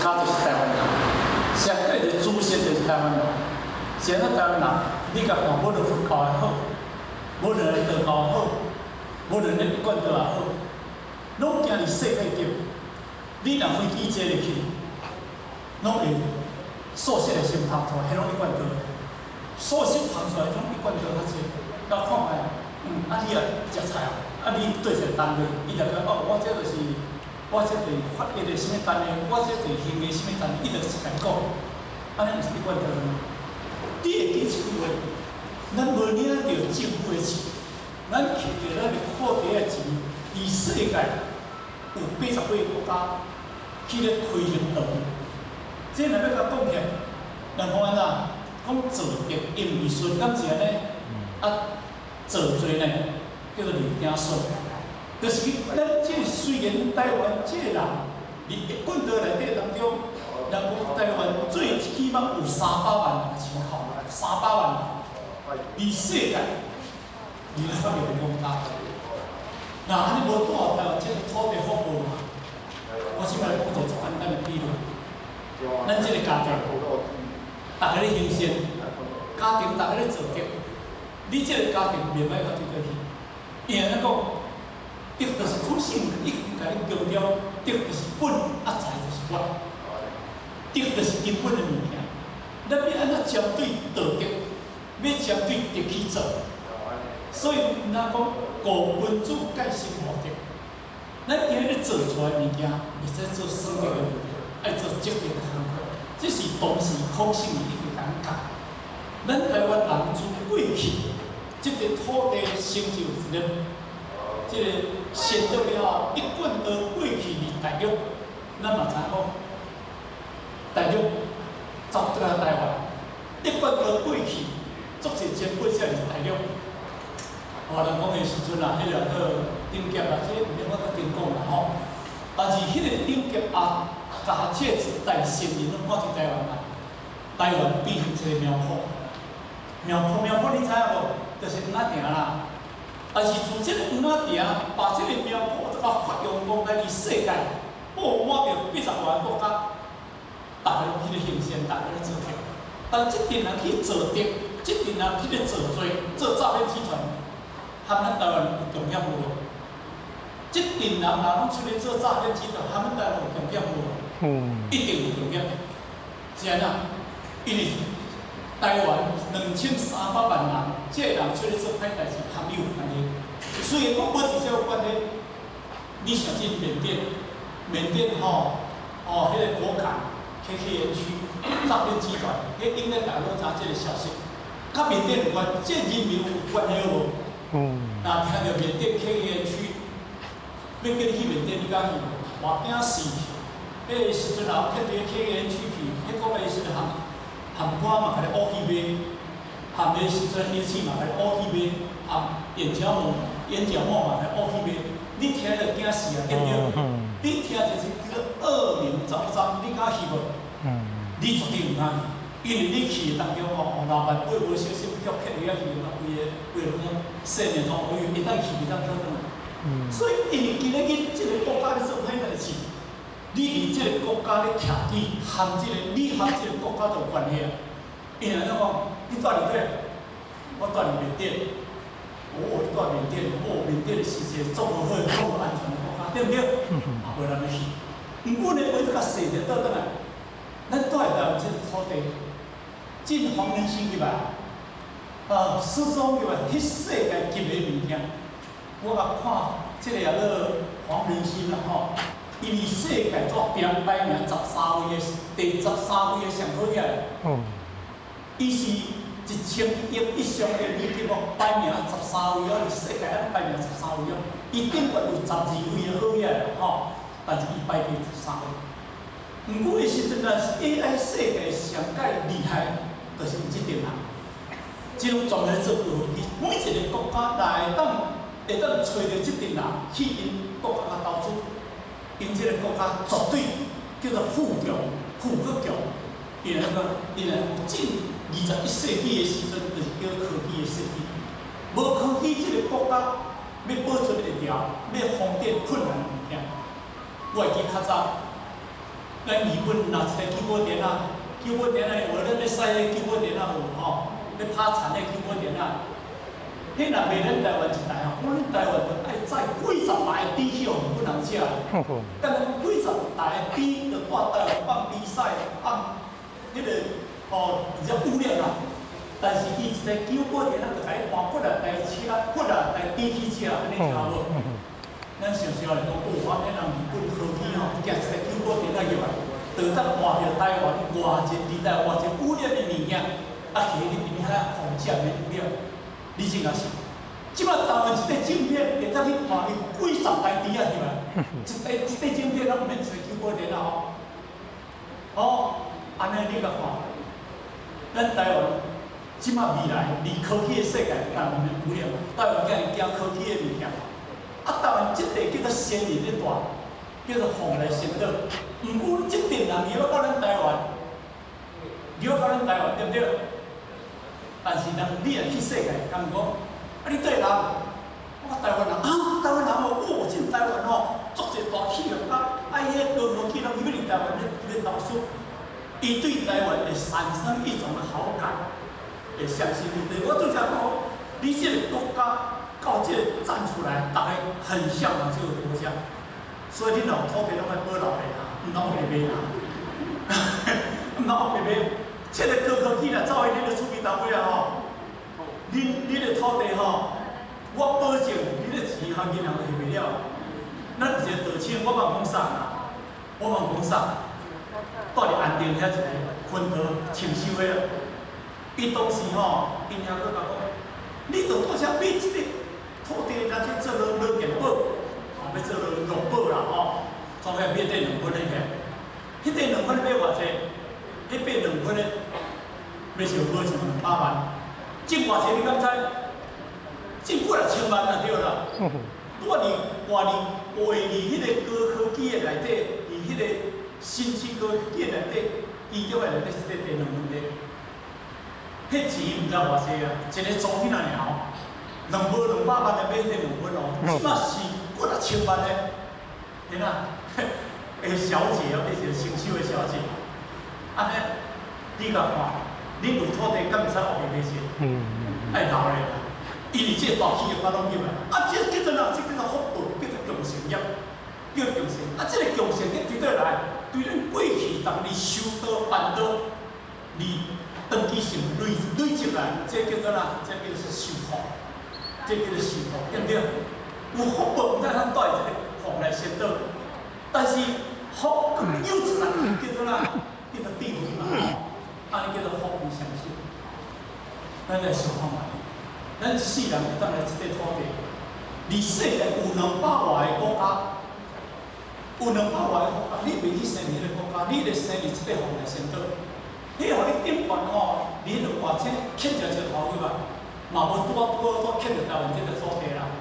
家就是台灣人，上蓋的祖先就是台灣人。是按怎台灣人？你共看，無論佛教也好，無論道教也好，無論咧一貫道也好，攏行佇世界級。你若飛機坐入去，攏會素食的先芳出來，彼攏一貫道。素食芳出來，攏一貫道較濟。來看覓，啊你也食菜啊？啊你對一個單位，伊就講哦，我這就是，我這就是法醫的啥物單位，我這就是行的啥物單位，伊就是共你講，按呢毋是一貫道嗎？你會記一句話，咱無領著政府的錢，咱挃著咱的褲袋的錢，佇世界有80幾個國家去咧推行道，這若欲共講起來，人講按怎？講造德應為順，敢是按呢？啊，造罪呢，叫做認驚順。就是咱這個雖然台灣這個人佇一貫道內底當中，人講台灣最起碼有300萬人的人口，三百萬人，佇世界佇咧發揚光大。若按呢無住台灣這個土地福報嘛？我這擺來講一個足簡單的比喻，咱這個家庭，逐家咧行善，家庭逐家咧造德，你這個家庭袂歹到佗去，因為按怎講？德就是苦性，一直共你強調，德就是本，啊財就是末。德就是根本的物件。咱欲按怎針對道德，欲針對德去做。所以，若講五君子蓋身無德，咱今日做出來物件，會使做耍德的物件，愛做積德的工課。這是當時孔聖一直共咱教。咱台灣人自過去，這個土地成就一個，這個善德了後，一貫道過去佇大陸，咱嘛知影講，大陸走轉來台灣，一貫道過去，足濟前輩才佇大陸。哦，人講的時陣啊，彼個叫頂級啊，這個毋免我閣加講啦吼。但是彼個頂級啊，共學者一代聖人攏趕佇台灣來，台灣變成一個苗圃。苗圃苗圃，你知影無？就是黃仔埕啦。但是自這個黃仔埕，把這個苗圃這個發揚光大佇世界，布滿著80外個國家，逐家攏去咧行善，逐家咧造德。但這陣人去造德，這陣人去咧造罪，做詐騙集團，和咱台灣有共業無？這陣人若攏出來做詐騙集團，和咱台灣有共業無？一定有共業的。是按怎？因為台灣2300萬人，這個人出來做歹代誌，和你有關係。雖然講無直接有關係，你想進緬甸，緬甸吼，哦，彼個果敢 KK 園區詐騙集團，彼應該大家攏知這個消息。佮緬甸有關，這人民有關係無？若聽著緬甸 KK 園區，欲叫你去緬甸，你敢去無？我驚死！彼個時陣也有騙佇 KK 園區去，彼個月時陣含含肝嘛，共你烏去賣，含的時陣煙絲嘛，共你烏去賣，含眼角膜嘛，共你烏去賣。你聽著驚死啊，對毋對？你聽就是叫做惡名昭彰，你敢去無？你絕對毋敢去，因為你去的當中吼，若萬八無小心予騙入遐去，啊，規个規个攏生命全無有，會當去袂當倒轉來。所以，因為今日𪜶這個國家咧做歹代誌，你佇這個國家咧徛佇，和這個你和這個國家就有關係啊。因為按怎講？你住佇佗？我住佇緬甸。哦，你住緬甸，哦，緬甸是一個足無好、足無安全的國家，對毋對？啊，無人欲去。毋過呢，話閣較細一倒轉來，咱住佇台灣這個土地，進黃仁勳入來，啊，失蹤入來，彼世界級的物件，我共看這個叫做黃仁勳啦吼，伊佇世界做排名十三位的，第13位的上好額。伊是1000億以上的美金哦，排名十三位哦，佇世界咱排名十三位哦。伊頂懸有12位的好額吼，但是伊排第十三位。毋過彼時陣啊，AI 世界上蓋厲害，就是這陣人。這種專門做高科技，每一個國家來會當揣著這陣人去𪜶國家投資，𪜶這個國家絕對叫做富強、富閣強。因為那個，因為進21世紀的時陣，就是叫科技的世紀。無科技，這個國家欲保存會牢，欲發展困難物件。我會記較早，咱日本若一个久保田仔，久保田仔有咱咧驶彼久保田仔有無吼？咧拍田的久保田仔，彼若賣咱台灣一台吼，講咱台灣就愛載幾十台的豬去予日本人食。敢若講幾十台的豬就蹛台灣放比賽，放彼個吼，而且污染啦。但是伊一个久保田仔就共伊換幾若台車，幾若台豬去食，按呢聽無？咱常常來講，哦，按呢人日本科技吼，寄一个久保田仔入來，就當換著台灣偌濟佇台灣偌濟污染的物件，啊，摕去佇遐放食免污染。你真也是，這擺台灣一塊晶片會當去換伊幾十台豬仔入來，一塊一塊晶片攏毋免一个久保田仔吼。哦，按呢你共看，咱台灣這擺未來離科技的世界當然毋免污染，台灣竟然驚科技的物件。啊，台灣這塊叫做仙人咧蹛，叫做鳳來仙島。毋過這陣人入到咱台灣，入到咱台灣對毋對？但是人你若去世界，敢講，啊你佗人？我台灣人啊，台灣人哦，哦，這台灣哦，足濟大企業啊，啊，彼个高科技攏入去台灣咧咧投資，伊對台灣會產生一種好感，會相信你。對，我拄才講，你這个國家到這個站出來，逐个很向往這個國家，所以恁若有土地攏愛保留咧啊，毋通予賣啦，毋通予賣。這个高科技若走去恁的厝邊頭尾啊吼，恁的土地吼，我保證恁的錢哈銀行都還袂了。咱有一个道場，我嘛講啥啦，我嘛講啥，蹛佇安定遐一個分道清修的，伊當時吼，𪜶遐閣共講，你著蹛遮買這個土地，來去做落健保，啊，欲做落樂保啦吼，總遐買這兩分的起，彼塊兩分買偌濟？彼買兩分的，欲上保像200萬，掙偌濟你敢知？掙幾若千萬就對啦。蹛佇蹛佇畫佇彼个高科技的內底，佇彼個新興科技的內底，其中的內底是這地兩分地，彼錢毋知偌濟啊，一个租金爾吼，兩無200萬來買彼兩分哦，這馬是幾若千萬的，天啊！欸小姐哦，這是清秀的小姐，按呢，你共看，恁有土地敢會使烏白買錢？愛留咧，因為這個大企業家攏入來，啊，這叫做哪？這叫做福報，叫做共成業，叫共成。啊，這個共成業佇佗來？對咱過去當你修道辦道，你長期性累累積來，這叫做哪？這叫做修福，這叫做修福，對毋對？有福報，毋知通蹛佇這個鳳來仙島，但是福閣有一層叫做哪？叫做智慧嘛，按呢叫做福慧雙修。咱來想看覓，咱一世人會當來這塊土地，佇世界有200外個國家，有200外個國家，你袂去生佇彼個國家，你會生佇這塊鳳來仙島。彼予你頂懸吼，你著偌淺抾一個石頭去吧，嘛無拄仔拄拄拄抾著台灣這個土地啦。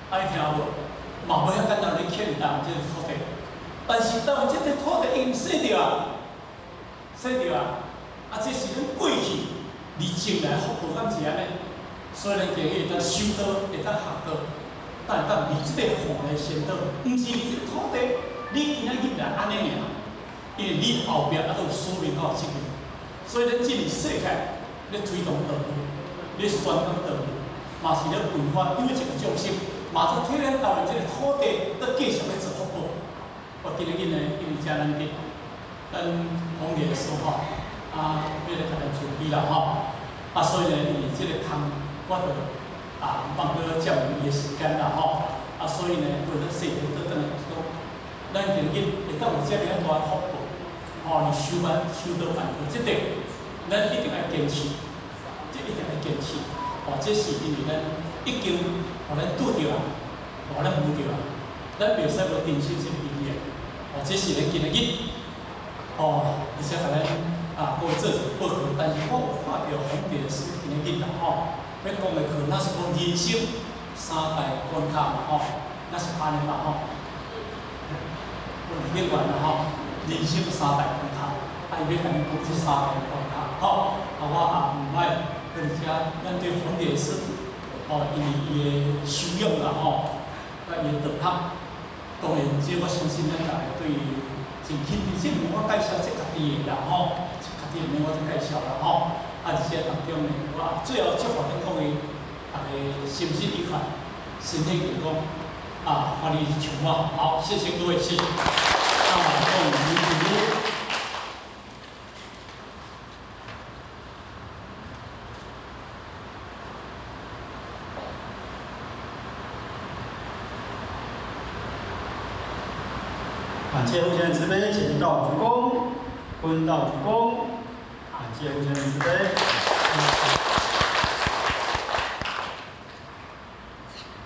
啊，你聽無？嘛無遐簡單咧抾台灣這個土地，但是台灣這個土地已經洗著啊，洗著啊，啊，這是咱過去而種來福報，敢是按呢？所以咱今日會當修道，會當學道，但會當佇這個鳳來仙島，毋是佇這個土地，你今仔日來按呢爾，因為你後壁猶閣有使命還有責任，所以咱這個世界咧推動道義，咧宣講道義，嘛是咧弘法，有一個眾生，嘛做替咱台灣這個土地，閣繼續咧做福報。我今日呢，因為遮難得，咱弘蓮師吼，啊，欲來共咱慈悲啦吼，啊，所以呢，因為這個空，我就啊，毋放閣佔用伊的時間啦吼，啊，所以呢，為咱世間倒轉來就是講，咱今日會當有遮爾大的福報，吼，你修辦修道辦道，這個咱一定愛堅持，這一定愛堅持，哦，這是因為咱已經予咱拄著啊，予咱摸著啊，咱袂使無珍惜這個因緣，哦，這是咱今仔日，哦，而且共咱啊，閣做一個報告，但是我有看著弘蓮師今仔日啦吼，欲講的課，若是講人生三大關卡嘛吼，若是按呢嘛吼，我永遠啦吼，人生三大關卡，啊，伊欲共咱講這三大關卡，吼，啊，我也毋愛閣佇遮，咱對弘蓮師父，吼，因為伊的修養啦吼，佮伊的道德，當然這我相信咱逐个對伊真真輕這我介紹這家己的啦吼，家己的我就介紹啦吼。啊，這些當中呢，我最後祝福恁各位，大家身心愉快，身體健康，啊，歡喜充滿。好，謝謝各位，謝謝。那我們。感謝父親慈悲，請道鞠躬，坤道鞠躬。感謝父親慈悲。